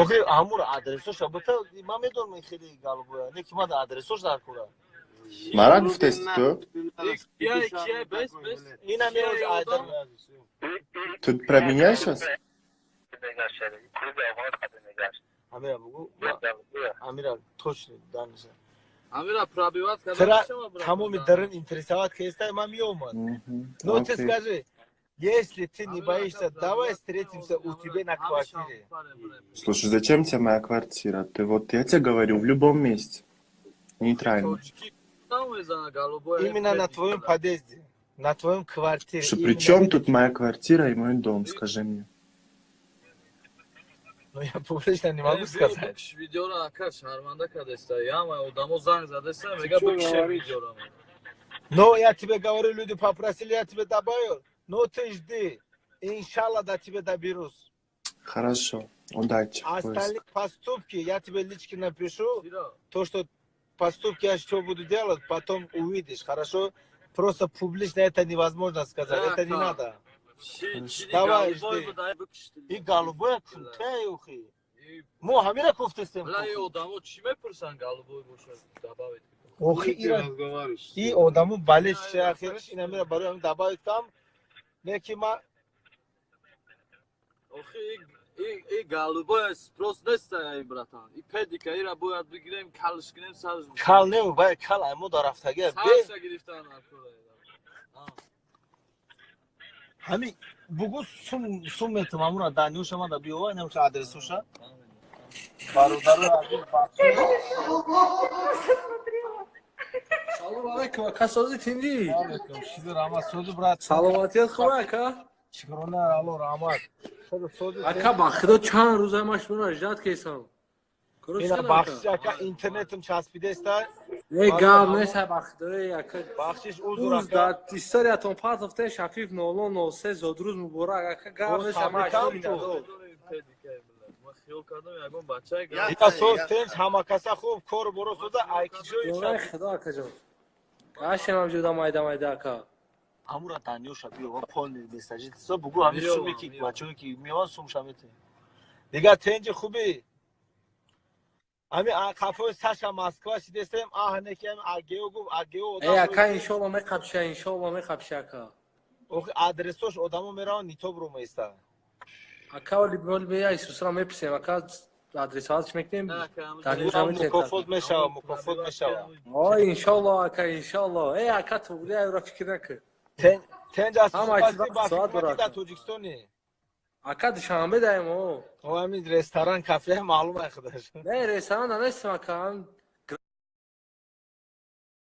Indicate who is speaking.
Speaker 1: Охи, ҳамур адресоша бута, ман медонам, хеле голубоя. Не ки ман адресош дар кора.
Speaker 2: Мара гуфтести ту?
Speaker 1: Ина меоз айдар.
Speaker 2: Ты про меня сейчас?
Speaker 1: Амира, бугу. Амира, точно даниша.
Speaker 3: Амира, пробивать когда
Speaker 1: тамоми дарин интересовать кестай, ман меомад. Ну ты скажи, если ты не боишься, давай встретимся у тебя на квартире.
Speaker 2: Слушай, зачем тебе моя квартира? Ты вот, я тебе говорю, в любом месте. Нейтрально.
Speaker 1: Именно на твоем подъезде, на твоем квартире.
Speaker 2: Что, при чем тут моя квартира и мой дом, скажи мне?
Speaker 1: Ну, я публично не могу сказать. Но я тебе говорю, люди попросили, я тебе добавил. Но ты жди. Иншалла, до тебя доберусь.
Speaker 2: Хорошо. Удачи.
Speaker 1: Остальные поступки я тебе лично напишу. То, что поступки я что буду делать, потом увидишь. Хорошо? Просто публично это невозможно сказать. Это не надо. Давай, жди. И голубой кунтай ухи. Мо ҳамира кофтестем. Охи и одамо балеш ахираш ин ҳамира барои ҳамин добавить там. Не ки ма
Speaker 3: охи и голубой спрос неста, ай братан. И педика ира бояд бигирем, калш кунем сарш.
Speaker 1: Кал не, бай кал ай мо дарафтаги.
Speaker 3: Сарша гирифтан акура.
Speaker 1: Ҳами бугу сум сум метам амура даниуша мада биёва инамша адресуша. Бародару азиз бахши.
Speaker 4: Салом алейкум, ака, сози тинди?
Speaker 1: Алейкум, шукр, раҳмат, сози, брат.
Speaker 4: Саломатият хуб, ака?
Speaker 1: Шукрона, Алло, раҳмат.
Speaker 4: Ака, ба худо чанд рӯза ма шуморо ждать кесам.
Speaker 1: Ина бахшиш, ака, интернетам часпидеста.
Speaker 4: Э, гап нест, ба худои, ака.
Speaker 1: Бахшиш, узр, ака.
Speaker 4: Дар историятон партофте Шафиф 0003 зодрӯз муборак, ака, гап нест, ма шумо.
Speaker 1: Ина соз тенч, ҳама каса хуб, кор боро соза, айкиҷои
Speaker 4: Шафиф. Худо, акаҷон. Гашем ҷуда майда майда, ака.
Speaker 1: Амура даниёша биёва полный мессажи со бугу ҳами суме ки бачаҳое ки меёван сумша мете. Дига тенҷи хубӣ. Ами қафои Саша Москва шидестем, аҳ не ки ами Агео гуфт, Агео
Speaker 4: одам. Э, ака, иншоалло меқапша, иншоалло меқапша, ака.
Speaker 1: Охи адресош одамо мераванд, нитобро меиста.
Speaker 4: Ака, оли оли бея Исусра меписем, ака, адресҳош мекунем.
Speaker 1: Мукофот мешава, мукофот мешава.
Speaker 4: О, иншоалло, ака, иншоалло. Э, ака, туғри айро фикр накун.
Speaker 1: Тенҷ аз дар Тоҷикистони?
Speaker 4: Ака, Душанбе даем о.
Speaker 1: О, ҳамин ресторан, кафе маълум ай худаш.
Speaker 4: Не, ресторан нестем, ака.